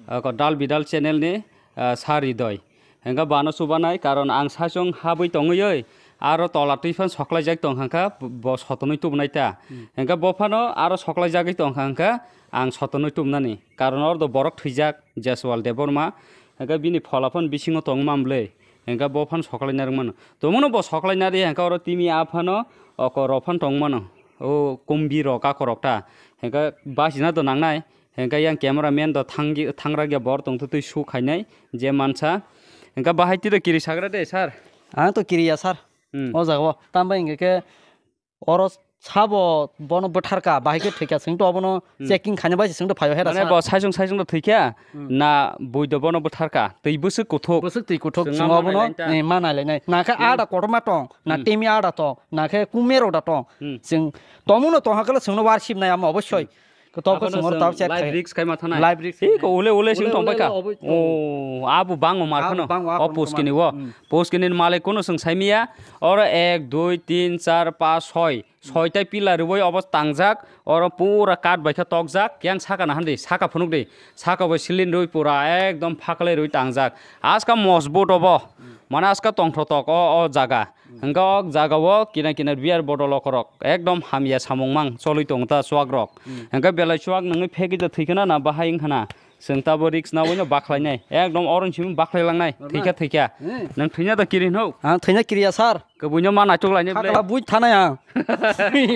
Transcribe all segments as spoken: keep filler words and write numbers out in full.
Ako Dal Bidal channel ni, ah, Sir Ridoi. Hingke bano chubanai, karon ang saichung habwi tongwi oi, aro tola twi phan soklaijak tong kha, bo sotonwi tubunai ta. Hmm. Hingke bo phano aro soklaijagwi tong kha, ang sotonwi tubunani. Karon oro do borok thwijak, Jaswal Debbarma. Hingke bini phola phan bisingo tongma mle. Hingke bo phan soklaina rwmano. Tongmano bo soklaina ri, hingke oro timi a phano oko rok phan tongmano. O kumbi rok, ako rok ta. Hingke bachina do nangnai. Hingke yang camera man do thanggi-, thangragya bor tongthu twi su khainai je mansa. Hingke bahai tiro kiri sagra de, sir? Ang to kiriya, sir. Hmm. O jaga o. Tambai hingke ke oro sabo bono bwtharka, bahai khe thwikha, chwng to obono Hmm. checking khaina bai se chwng to phaio hera Mane sa. Bo saisung saisung to thwikha, Hmm. na bui do bono bwtharka. Twi bwswk kuthuk. Bwswk twi kuthuk, Chwng chwng ma obono, nailai ta. eh, ma nailai nai. Na khe Hmm. ada kotorma tong, na Hmm. temi ada tong, na khe kumero da tong. Hmm. Chwng tomuno tong hakhe chwngno warship nai amo obossoi. Hmm. Kotor ko Abono chwng oro chwng tab check live khai. Risk khai ma thanai. Live risk Hi khai. Ko ule ule chwng Ule tong bai ule ka. Ule obo tong. Oh, abo bang o mar Abo khano. Bang o O akhano puskini mar. o. Hmm. Puskini malik kono chwng saimiya. Oro ek, dui, tin, char, pas, soi. Soi tai pillar rwui obo tangjak. Oro pura kat bai khe tokjak. Yang saka na handi, saka phunuk di. Saka bo silin rwui pura ekdom phaklai rwui tangjak. Aska mosbut obo. Mane aska tongthotok o, o jaga. Hingke o jaga o kina kina beer bottle okorok ekdom hamya samung mang choloi tongo ta chuak rok. Hmm. Hingke belai chuak nungui phegwi da thwi khana na bahai wng khana. Chwng tabo risk na uino bakhlai nai. Ekdom oron simi bakhlai lang nai. Normal. Thwikha thwikha. Hmm. Nang thwina da kiri hino. Ang thwina kiriya sir. Kwbui no ma naituk lai nai Hakla ble. Bui thanai ang.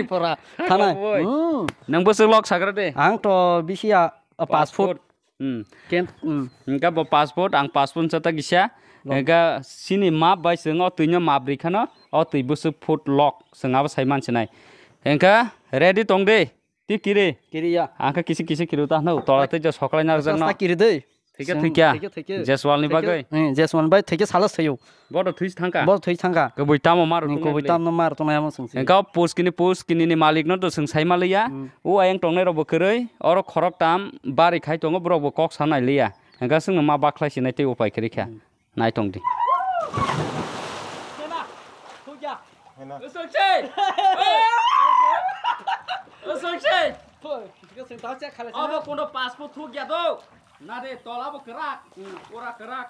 Pora thanai. Bui. Hmm. Nang bwswk lok sagra de. Ang to bisi a, a Pas passport. Foot. Hmm. Ken, hmm. Hingke bo passport, ang passport sa ta kisa. Long. Hingke sini map bai chwng o twi no map ri khano, o twi bwswk foot lok chwng abo sai man sinai. Hingke ready tong de, ti kiri. Kiri ya. Ang khe kisi kisi kiri ta hno, tola tei jo soklai na Sa rwjak no. Sa kiri de. Thike Chwng thike. Thike thike. Jeswal ni Thike, bagwi. Hmm, Jeswal bai thike sala sayo. Bodo thwi thangka. Bodo thwi thangka. Kwbui tamo mar Hmm, tongna kwbui bwle. Tamo mar tongna amo sing sing. Engka puskini puskini ni malik no to sing sai maliya. Hmm. O ayang tongnai rok bo kwrwi, oro khorok tam bari khai tongo, borok bo kok sa nai liya. Engka sing no ma bakhlai sinai tei upai kwrwi kha. Hmm. Nai tong di. Hena, thukya. Hena. Usuk si. Usuk si. Thoi, thik ase, tao check khala Abo sina. Kono passport thukya do. Na de, tola bo kwrak. Hmm. Pura kwrak.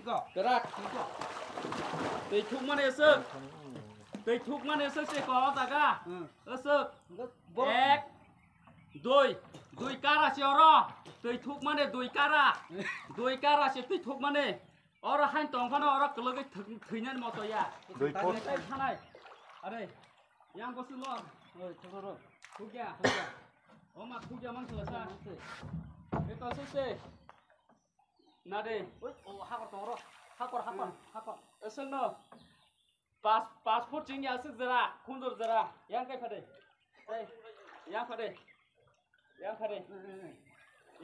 Go. Kwrak. Tei thukmani aswk. Tei thukmani aswk se ko daga. Hmm. Aswk. Bo- Ek. Dui. Dui kara se oro. Tei thukmani dui kara. Dui kara se tei thukmani. Oro hain tong phano oro kwlwgwi thwk-, thwinani moto ya. Dui Thanai, pot. Thanai. Are. Yang bo swlo. Oi, thukro. Thukya. Thukya. O ma thukya man thwla sa. Ito sese. Na de. Oi, o, hakor tong ro. Hakor, hakor, Hmm. hakor. Eseng no. Pas, passport chingya aswk jera, khundur jera. Yang kai phade. Ei, yang phade. Yang phade. Hmm, hmm, hmm.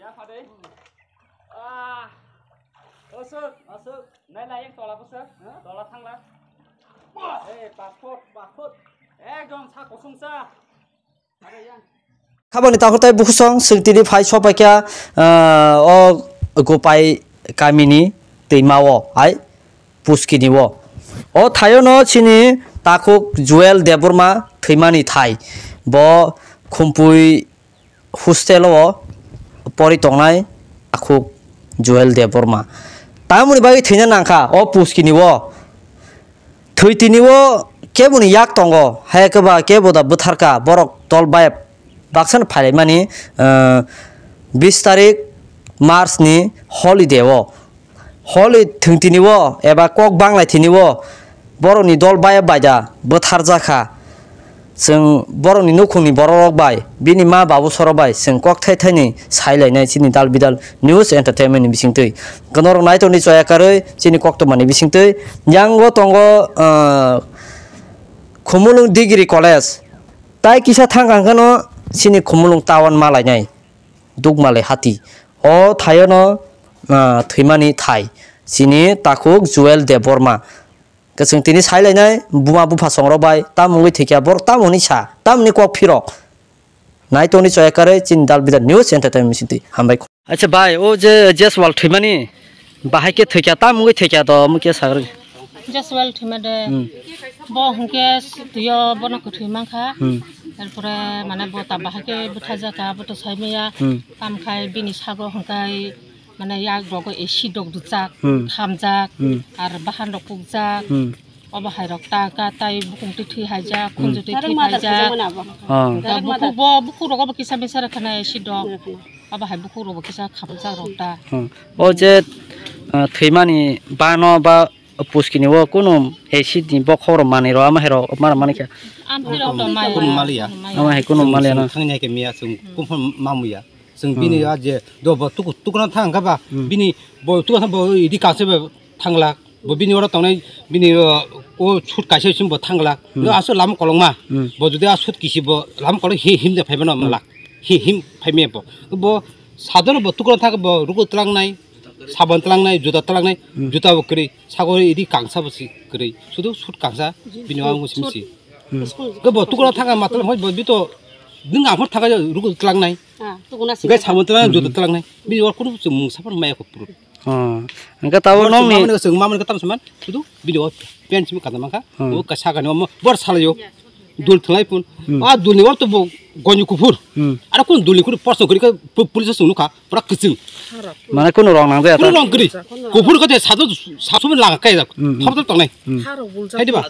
Yang phade. Hmm. Ah. Aswk. Aswk. Nai nai yang tola bwswk. Ha? Tola thangla. Eh, passport, passport. Ekdom sa kosong sa. Khabangni takhuk tai bukhusong chwng tini phai sopaikha, ah, o Gopai kamini twima o hai puskini o. O thaio no chini takhuk Joel Debbarma thwimani thai. Bo Khumpui hostel o pori tongnai takhuk Joel Debbarma. Tamoni bagwi thwina nangkha o puskini o. Thwi tini o keboni yak tongo, hai khe ba kebo da bwtharka, borok dol bayap baksa no phailaimani, ah, bis tarik March ni holiday o. Holi thwng tini o eba kok banglai tini o borokni dol bayap bai da bwtharjakha. Chwng borokni nukhungni bororok bai, bini ma babu sorok bai chwng kok thai thaini sailainai chini Dal Bidal News Entertainment ni bisingtwi. Norok naitokni choya karwi chini koktwmani bisingtwi. Yang o tongo, ah, Khumulwng Degree College. Tai kisa thang ang kheno chini Khumulwng town malainai Dukmalai hati. O thaio no, ah, thwimani thai chini takhuk Joel Debbarma. Kwchwng tini sailainai buma bupha songrok bai, tamo wngwi thwikha, borok tamo hwnwi sa, tamo hwnwi kok phirok. Naitokni choya karwi chini Dal Bidal News Entertainment siti hambai. Acha bai, o je Jeswal thwimani bahai khe thwikha, tamo wngwi thwikha do, omo khe sagri. Jaswal thwima de. Hmm. Bo hwnkhe s-, twiyo bono kwthwi mankha. Hmm. Tarpore mane bo ta bahai khe bwthajakha, bo to saimaya. Hmm. Tamkhai bini sago hwnkhe mane yak rogo acid rok rwjak, Hmm. khamjak, Hmm. ar bahan rok kukjak. Hmm. Obo hai rok ta ka tai bukung twi thwi haijak, Hmm. khunju twi thwi haijak. Ah. Hwnkhe bukhuk bo, bukhuk rogo bo kisa misa rwkha na acid rok. Obo hai bukhuk rogo kisa khamjak rok ta. Hmm. O je, ah, thwimani bano ba Puskini o kunu acid ni bokhok rok manwi rok ama hai rok ma rok mani khe. Amphai rok to mai. Kunu maliya. Ama hai kunu maliya na. Thangni hai khe miya chwng kumphang mamuya. Chwng bini Hmm. ya je do bo tuku, tukuna thang kha ba Hmm. bini bo tukuna thang bo idi kaise bo thanglak. Bo bini oro tongnai bini o, o sut kaisa sim bo thanglak. Hmm. No aso lama kolokma. Hmm. Bo jodi a sut kisi bo lama kolok hi him de phai mano Hmm. malak. Hi him phai me bo. Bo sadon bo tukuna thang bo rugo tlangnai. Sabon tlangnai, juta tlangnai, Hmm. juta bo kwrwi. Sagori idi kangsa bo si kwrwi. Sudu sut kangsa, bini wngwi simi si. Hmm. Kebo tukuna thanga matwlwng hoi bo bito nwng aphor thanga rugo tlangnai. Ah, tukuna si. Gai sabon tlangnai, Hmm. juta tlangnai. Bini wal kunu se mung sapan maya ko puru. Ah, hwnkhe tabuk Bor nokni mamani ko se mamani ko tam saman. Sudu bini wal pen simi kada mangkha. Hmm. O ka sagani omo bor salayo. Dul thalai pun. Hmm. A dul ni wal to bo goni kuphur. Hmm. Ara kun dul ni kuphur porso gori ka pu-, police sung nukha. Pura kwchwng. Mane kunu rong nang jaya Kunu ta? Rong kwrwi. Kuphur kate sado, sasu laga kai jak. Hmm, hmm. Thop thop tongnai. Hmm. Hai diba?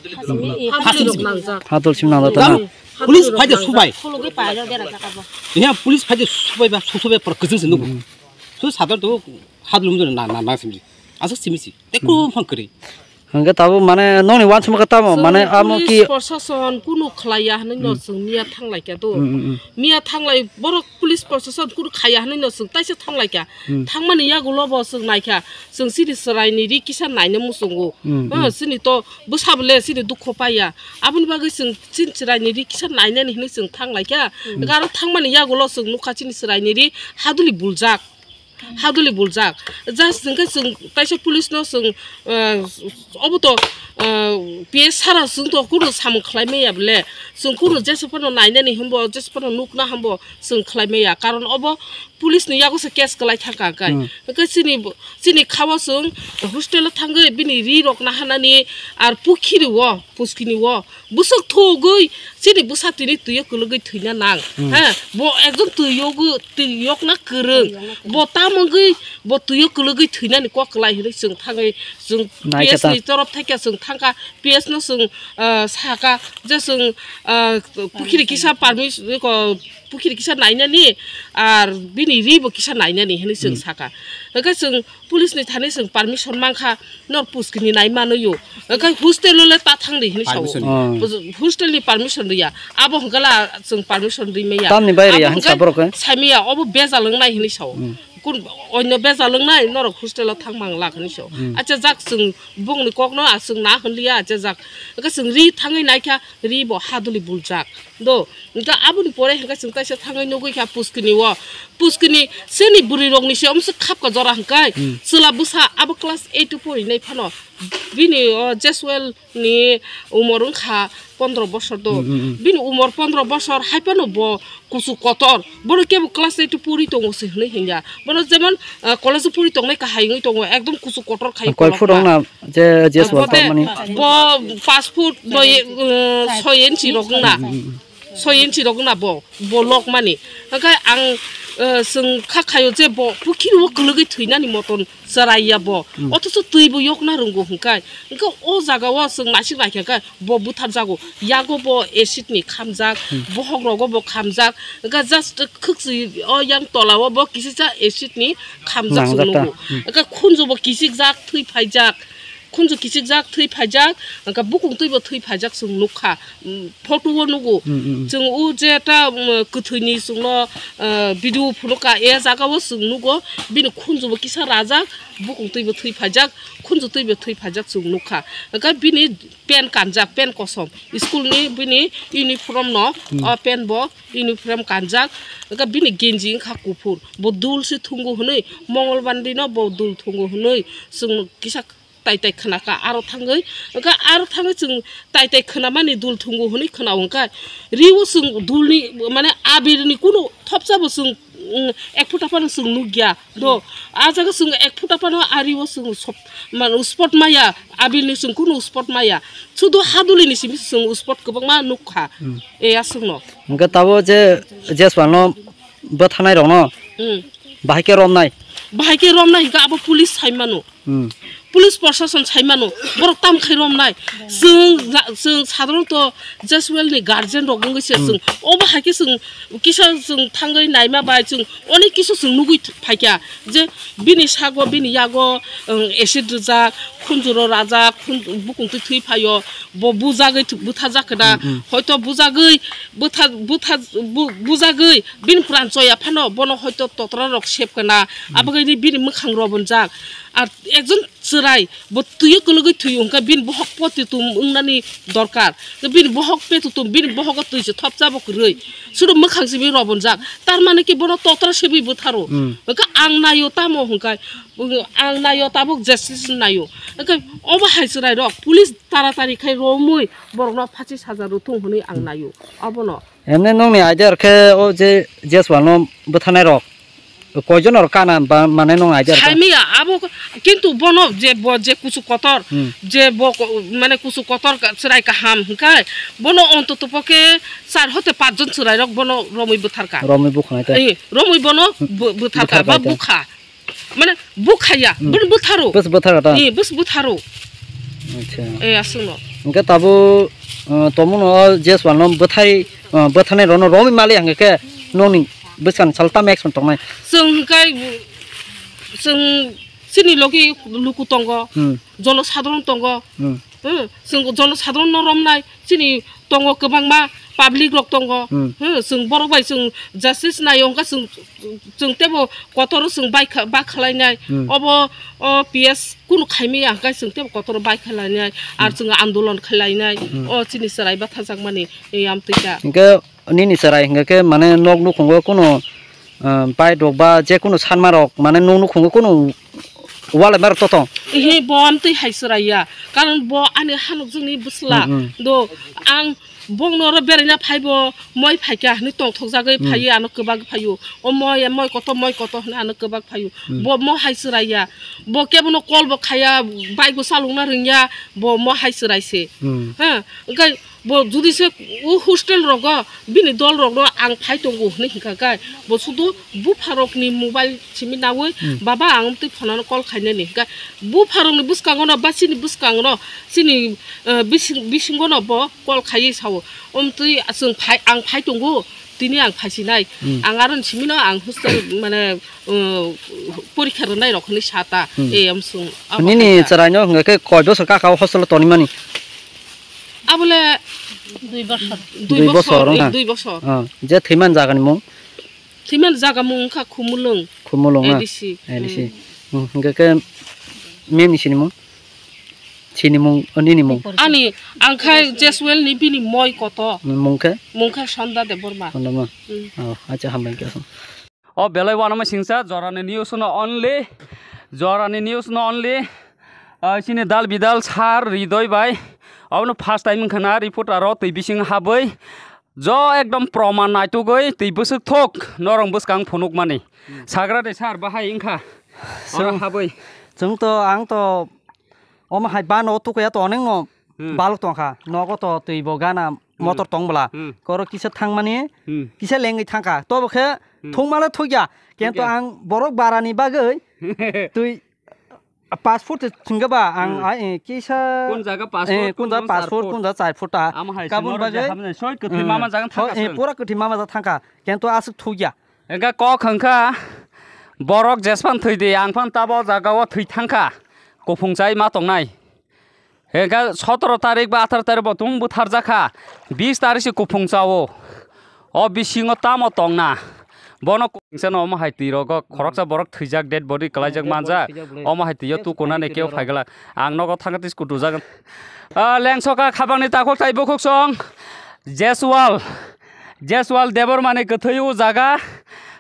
Hadul sim nang jata na. Police phai de subai. Khulugwi pailo bera jaka bo. Iya, police phai de subai ba, su subai pura kwchwng se nugo. Hmm. Su sado to hadul mujur na, na, na simji. Asuk simisi. Te ku phang kwrwi. Hwnkhe tabuk mane nokni uansukma khe tamo mane amo ki Chwng police prosason kunu khlaiya hwnwi no Hmm. chwng miya thanglaikha do. Hmm, hmm, hmm. Miya thanglai borok police prosason kunu khaiya hwnwi no chwng taisa thanglaikha. Hmm. Thangmani yagulo bo chwng naikha, chwng chini chwraini ri kisa naina muchungo. Hmm, Hmm, hmm. Chini to bwsa bole chini dukho paiya. Aboni bagwi chwng chini chwraini ri kisa nainani hwnwi chwng thanglaikha. Hmm. Aro thangmani yagulo chwng nukha chini chwraini ri haduli buljak. Haduli buljak. Just hwnkhe chwng taisa police no chwng, eh, obo to, eh, P S sara chwng to kunu samung khlai maya bole. Chwng kunu jesa phano nainani hwnbo, jesa phano nukna hwnbo chwng khlai maya. Karon obo police ni yago se case kwlai thangka kai. Hmm. Hwnkhe chini bo, chini khao chwng hostel o thangwi bini ri rok nahanani ar pukhiri o, puskini o, Bwswk thugwi chini bwsa tini twiyo kwlwgwi thwina nang. Hmm. He, bo ekdom twiyogwi, twiyokna kwrwng. Twiyokna kwrwng. Bo tamogwi bo twiyo kwlwgwi thwinani kok kwlai hinwi chwng thangwi chwng Naikha P S ta. Ni torof thaikhe chwng thangkha, P S no chwng, ah, sakha je chwng, ah, pukhiri kisa permission ko, pukhiri kisa nainani ar bini ri bo kisa nainani hinwi chwng Hmm. sakha. Hwnkhe chwng Police ni thani chwng permission mankha, nor puskini nai manoyo. Hwnkhe hostel o le ta thang di hinwi sao. Permission. Oh. Hostel ni permission riya. Abo hwnkhe la chwng permission ri maya. Tamni bai riya Abo hwnsa hwnkhe borok khe? Saimaya, obo bejal wngnai hinwi sao. Hmm. Kun onyo bejal wngnai, norok hostel o thang mang lak hinwi sao. Hmm. Acha jak chwng bongni kokno a chwng na hwnliya, acha jak. Hwnkhe chwng ri thangwi naikha, ri bo haduli buljak. Do, hwnkhe aboni pore hwnkhe chwng kaisa thangwi nugwi kha puskini o. Puskini chini bwrwi rokni se omswk khapka jora hwnkhe Hmm. chwla bwsa abo class eight o porinai phano bini o Jeswel ni umor wngkha pondro bosor do. Hmm, hmm, hmm. Bini umor pondro bosor hai phano bo kuchuk kotor. Bono kebo class eight o pori tongo se hwnwi hwnya. Bono jemon, ah, college o pori tongnai kahai wngwi tongo, ekdom kuchuk kotor khai Koi kolok phut wngna je Jeswel Bo de, tongmani. Bo paanch foot noi, uh, soi inchi rok wngna. Hmm, hmm, hmm. Soi inchi rok wngna bo, bo lokmani. Hwnkhe ang, uh, chwng kha khaio je bo pukhiri o kwlwgwi thwinani moton chwraiya bo. Hmm. Othocho twi bo yokna rwngo hwnkhe. Hwnkhe o jaga o chwng naisik naikha khe bo butharjago. Yago bo acid ni khamjak, Hmm. bohok rogo bo khamjak. Hwnkhe just khwkchwi o yang tola o bo kisisa acid ni khamjak chwng Nangjak ta. Nugo. Hmm. Hwnkhe khunju bo kichikjak, thwi phaijak. Khunju kichikjak, thwi phaijak, hwnkhe bukung twibo thwi phaijak chwng nukha, mm, photo o nugo. Mm, mm, mm. Chwng o je ta, mm, kwthwini chwngno, ah, video phunukha, e jaga o chwng nugo, bini khunju bo kisa rajak, bukung twibo thwi phaijak, khunju twibo thwi phaijak chwng nukha. Hwnkhe bini pant kanjak, pant kosom, school ni bini uniform no, Mm. o pant bo uniform kanjak, hwnkhe bini genji wngkha kuphur, bo dul se thungo hwnwi, Mongolbandi no bo dul thungo hwnwi chwng kisa tai tai khwnakha, aro thangwi, hwnkhe aro thangwi chwng tai tai khwnamani dul thungo hwnwi khwnao, hwnkhe rio chwng dulni, mane, abirni kunu thopsa bo chwng Mm, ek phuta phano chwng nukya. Do, a jaga chwng ek phuta phano ari o chwng sop-, mano spot maya, abil ni chwng kunu spot maya. Sudu haduli ni simi chwng spot kwbangma nukha. Hmm. E aswkno. Hwnkhe tabo je, je swalno bwthanai rokno Hmm. bahai khe romnai. Bahai khe romnai hwnkhe abo police sai mano. Hmm. Police proshashan sai mano, borok tam khai romnai. Chwng ja-, chwng sadharanto Jaswal ni guardian rok wngwi se Hmm. chwng. Obo hai khe chwng kisa chwng thangwi naima bai chwng onek kisa chwng nugwi th-, phaikha je bini sago, bini yago, um, acid rijak, khunjuro rajak, khun-, bukung twi thwi phaio, bo bujagwi th-, butharjak khwna, Hmm, hmm. hoito bujagwi butha-, butha-, bu-, bujagwi bini pran choya phano bono hoito totra rok sep khwna, Hmm. abagwi bini mwkhang robonjak. Ar ekjon chwrai bo twi o kwlwgwi thwi o hwnkhe bini bohok potitum wngnani dorkar. Bini bohok petitum, bini bohogo twi se thopjabo kwrwi. Sudu mwkhang simi robonjak. Tar mane ki bono totra sebwi bwtharo. Hmm. Hwnkhe ang naio tamo hwnkhe, ang naio tabuk justice naio. Hwnkhe obo hai chwrairok police taratari khai romwi borokno phachi saja rwthung hwnwi ang naio. Obono. Emne nongni idea rok khe o je Jaswal no bwthanai rok koijon rok kana ba mane nong idea rok? Saimaya abo ko-, kintu bono je bo je kuchuk kotor, Hmm. je bo ko-, mane kuchuk kotor ka-, chwrai kaham hwnkhe bono ontoto pokhe char hote pach jon chwrai rok bono romwi bwtharka. Romwi bukhanai ta? Eh, romwi bono bu-, bwtharka Bwtharka ba ta? Bukha. Mane bukhaya, Hmm. bono bwtharo. Bus bwtharo ta? Eh, bus bwtharo. Acha. Eh, aswkno. Hwnkhe tabo, uh, tomungno o Jaswal no bwthai, uh, bwthanai rokno romwi mali hwnkhe khe nongni bwskang sal tamo action tongnai? Chwng hwnkhe, chwng chini logi luku tongo, Hmm. jono sadharon tongo. Hmm. Hmm, chwng jono sadharon no romnai, chini tongo kwbangma public rok tongo. Hmm. Hmm, chwng borok bai chwng justice naio hwnkha chwng, chwng teibo kotor o chwng bai kha-, ba khwlainai. Hmm. Obo o P S kunu khaimaya hwnkha chwng teibo kotor o bai khwlainai. Ar Hmm. chwng andolon khwlainai. Hmm. O chini chwrai bathajakmani, e, amtwi ta. Hwnkhe nini chwrai hwnkhe khe mane nok nukhungo kunu, ah, bike rok ba je kunu sanma rok mane nok nukhungo kunu walai ma rok to tong? Ehe, bo amtwi hai chwrai ya. Karon bo ani hanukjwkni bwsla. Hmm, hmm. Do, ang bongno oro beraina phaibo moi phaikha hwnwi tongthokjagwi Hmm. phaiwi ano kwbak phaio. O moi, moi koto, moi koto hwnwi ano kwbak phaio. Hmm. Bo mo hai chwrai ya. Bo kebono call bo khaya, bike bo chalokna rwngya, bo mo hai chwrai se. Hmm. Ha, hwnkhe bo judi se o hostel rogo bini dol rokno ang phai tongo hwnwi hwnkha khe, bo sudu bupharokni mobile simi naui, Hmm. "Baba, ang twi phonano call khainani," hwnkhe bupharokni bwskangono ba chini bwskangono chini, eh, bising, bisingono bo call khaiwi sao, "Omtwi chwng phai, ang phai tongo, tini ang phaisinai, Hmm. ang aro simino ang hostel mane, eh, porikha rwnai rok," hwnwi sa ta, Hmm. eh, amsung abo Nini hai ta. Chwraino hwnkhe koi bosor kaka o hostel o tonimani? Abole Dui bosor. Dui Dui bosor, bosor, wngkha? Dui bosor. Ah, je thwiman jagani mung? Thwiman jaga mung wngkha Khumulwng. Khumulwng na? A D C. A D C. Hmm. Hmm, hwnkhe khe mem ni sini mung? Sini mung, oh, nini mung? Ani, ang khai Jeswel ni bini moi koto. Mung khe? Mung khe Sonda Debbarma. Sonda ma? Hmm. Oh, acha, hambai khe. O belai uanama singsa, jorani news no only, jorani news no only, ah, chini dal bidal sir Ridoi bai. Abono first time wngkha na reporter o twi bising habwi. Jo ekdom proman naitugwi twi bwswk thok norong bwskang phunukmani. Hmm. Sagra de sir bahai wngkha. Oro Chwng, habwi. Chwng to, ang to omo hai bano tukya to onekno Hmm. balok tongkha. Nogo to twi bo gana Hmm. motor tong bwla. Hmm. Koro kisa thangmani, Hmm. kisa lengwi thangkha. Tobo khe Hmm. thwngmale thwkya. Kento Thwkya. Ang borok barani bagwi twi passport se thwngkha ba ang Hmm. ai, eh, kisa, Kun jaga passport, eh, kun jaga kun jaga passport, passport. Kun jaga char foot ta. Amo hai se kabun norok bagwi, je hamne soi kwthwi hmm. Mama jaga thangkha eh, chwng. Pura kwthwi mama jaga thangkha. Kento aswk thwkya. Engkha kok hwnkha borok jespan thwidi ang phan tabo jaga o thwi thangkha. Kuphung chai ma tongnai. Hwnkhe sotoro tarik ba atharo tarik bo tung butharjakha, bis tarik se kuphung chao. O bisingo tamo tongna? Bono kungsano omo hai twi rogo khoroksa borok thwijak, dead body kwlaijak manjak. Omo hai twi o tukunani keo phaiglak. Ang nogo thangkhe tei scooty jagwn. Ah, lengsoka khabangni takhuk tai bukhuk song. Jeswal. Jeswal Debbarmani kwthwi o jaga.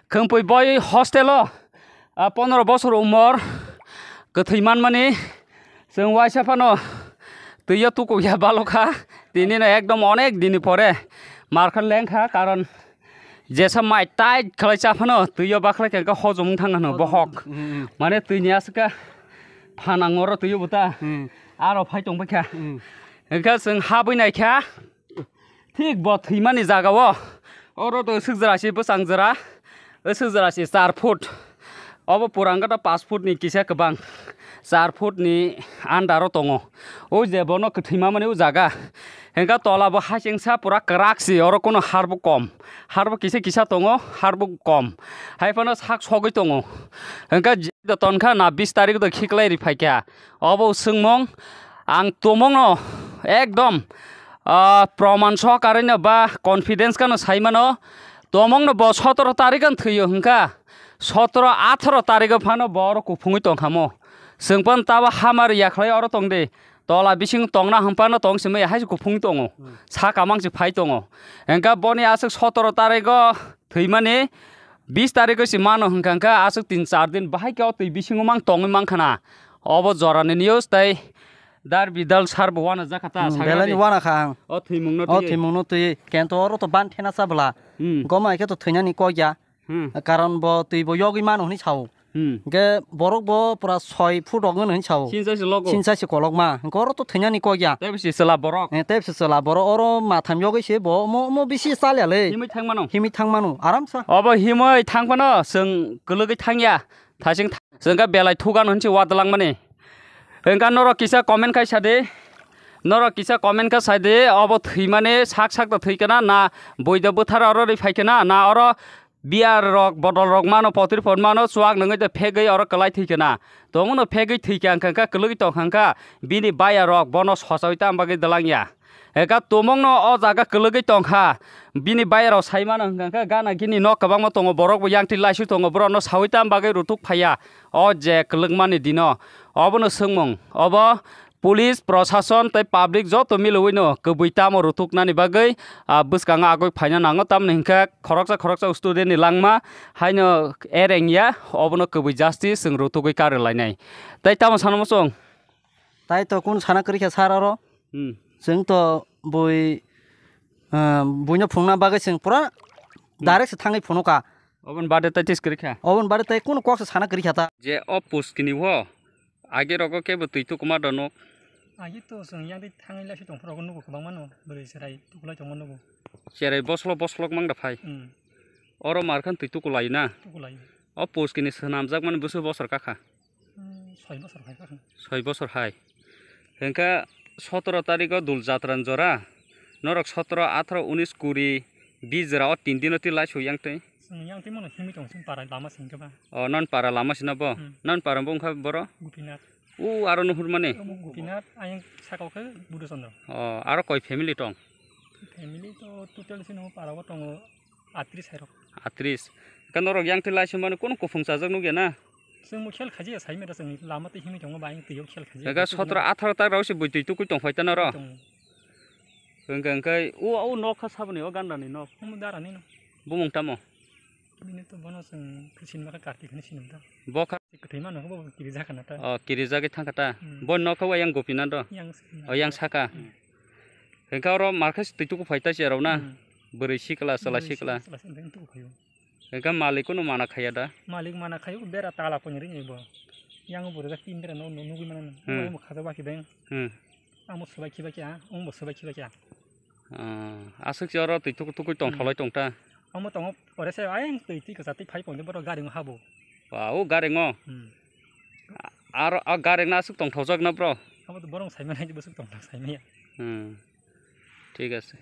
Khwmpui boi hostel o. Ah, pondro bosor umor kwthwi manmani chwng uaisa phano twi o tukukya balokha. Tini no ekdom onek dini pore markhan lengkha, karon Jesa mai tight khlai cha phano twi o bakhlai khe hojom wng thang hano bohok. Hmm. Mane twi ni aswk khe phanang oro twi o bo ta. Hmm. Aro phai tong bai kha. Hmm. Hwnkhe chwng habwi nai kha. Thik bo thwimani jaga o. Oro to swk jora se bwsang jora. Swk jora se char foot. Obo pura wngkha ta paanch foot ni kisa kwbang. Char foot ni under o tongo. O je bono kwthwima mani o jaga. Hwnkhe tola bo hasingsa pura kwrak se, oro kono har bo kom. Har bo kisa kisa tongo, har bo kom. Hai phano sak sogwi tongo. Hwnkhe je do tonkha na bis tarik do khiklai ri phaikha. Obo swngmung ang tumungno ekdom, ah, proman sohkarino ba confidence kano saimano. Tumungno bo sotoro tarik an thwiyo hwnkha. Sotoro atharo tarik o phano bo oro kuphungwi tongkhamo. Chwng phano tabo hamari yakhlai oro tongdi. Tola bising tongna hwnphano tong simi hai se kuphung tongo. Hmm. Saka mang se phai tongo. Hwnkhe boni aswk sotoro tarik o thwimani bis tarik o se mano hwnkha hwnkhe aswk tin char din bahai khe o twi bisingo mang tongwi mankha na. Obo jorani news tei dar bidal sar bo wana jakha ta. Hmm, sakha belai ni de. Wana kha ang. O thwimung no O twi. Thwimung no twi kento oro to ban thena sa bwla. Hmm. Goma khe to thwinani kok ya. Hmm. Karon bo twi bo yogwi mano hwnwi sao. Hmm. Hwnkhe borok bo pura soi foot rok wngwi sao. Sinsa se logo. Sinsa se kolokma. Hwnkhe oro to thwinani kok ya. Tei bisi chwla borok. Eh, tei bisi chwla borok. Oro matham yogwi se bo omo, omo bisi chalya le. Himwi thang mano. Himwi thang mano. Aram sa. Obo himwi thang phano chwng kwlwgwi thang ya. Thasing tha-, chwng khe belai thugan hwnwi se wadwlangmani. Hwnkhe norok kisa comment khai sa di. Norok kisa comment khe sai di. Obo thwimani sak sak da thwi kana na buida bwthar oro ri phai kana na oro Biyar rok, bodol rok mano, potri pot mano, chuak nungwi de phegwi oro kwlai thwi khna. Tongmano phegwi thwi kha, hwnkha kha kwlwgwi tong kha, hwnkha bini baya rok bono sochawi tam bagwi dwlang ya. Hwnkha tumungno o jaga kwlwgwi tong kha, bini baya rok sai mano, hwnkha kha gana gini nok kwbangma tongo, borok bo yang twi laisu tongo, borok no sawi tam bagwi rutuk phai ya. O je kwlwkmani dino, obono swngmung, obo Police, prosason tei public joto milowino kwbwi tamo rutuknani bagwi, ah, bwskango agoi phaina nango, tamni hwnkhe khoroksa khoroksa student ni langma haino ereng ya, obono kwbwi justice chwng rutugwi karwi lainai. Tei tamo sana muchung? Tai to kunu sana kwrwi kha sir oro. Hmm. Chwng to bui, ah, buino phunukna bagwi chwng pura Hmm. direct se thangwi phunukha. Oboni bade tai tis kwrwi kha? Oboni bade tai kunu kok se sana kwrwi kha ta. Je o post kini wo Age rogo kebo twi tukuma do nok. Age to chwng yang twi thangwi laiswi tongphuru rogo nugo kwbangma no, bwrwi chwrai tukulai tongma nugo. Cherai boslok boslok mang da phai. Hmm. Oro mar khan twi tukulai na. Tukulai. O post kini swnamjak mani bwswk bosor kakha? Hmm, soi bosor hai kakha. Soi bosor hai. Hwnkhe sotoro tariko dul jatran jora. Norok sotoro, atharo, unis, kuri, bis jora o tin dino twi laiswi yang twi. Chwng yang twi mano himwi tongo chwng para lama singkhe ba. O, non para lama sina bo? Hmm. Non para bo wngkha boro? Gopinath. O, aro nuhur mani? Omo Gopinath, ayang saka o khe Buddha Chandra. O, aro koi family tong? Family to total sino para o tongo atris hai rok. Atris. Khe norok yang twi laiswi mani kunu kuphung chajak nukya na? Chwng bo khel khajiya sai mera chwng lama twi himwi tongo ba ayang twi o khel khajiya. Ega sotro atharo tak rao se bui twi tukui tong phai ta noro? Tongo. Hwnkhe, hwnkhe, o, o nok kha saboni, o ganda ni nok. Omo dara ni nok. Bumung tamo? Bini to bono chwng khe sinma khe Kartik hinwi sinwi da. Bo kha- Kwthwi mano khe bo kiri jakha na ta. O, kiri jagwi thangkha ta. Hmm. Bo nok kha o yang Gopinath do? Yang se- O, yang saka. Hmm. Hwnkhe oro mar khe se twi tuku phai ta se rao na? Hmm. Bwrwi sikla, chwla sikla. Bwrwi sikla, chwla sikla, tuku phai o. Hwnkhe malik kunu mana khaiya da? Malik mana khaio, bera tala poni ringwi bo. Yang bo rijak tin bera no, no, nugwi mano. Hmm. Omo khajo baki beng. Hmm. Amo swbai khiba kya, amo bo swbai khiba kya. Ah, aswk se oro twi tuku tukui tong Hmm. tholai tong ta. Amo tongo, ore se ayang twi, twi kwchar twi phai pon de boro gari ngo habo. Wa, o gari ngo? Hmm. A-, aro, a gari no aswk tong thokjak na bro? Amo to borong sai manya, bwswk tong thok sai manya. Hmm. Thik ase.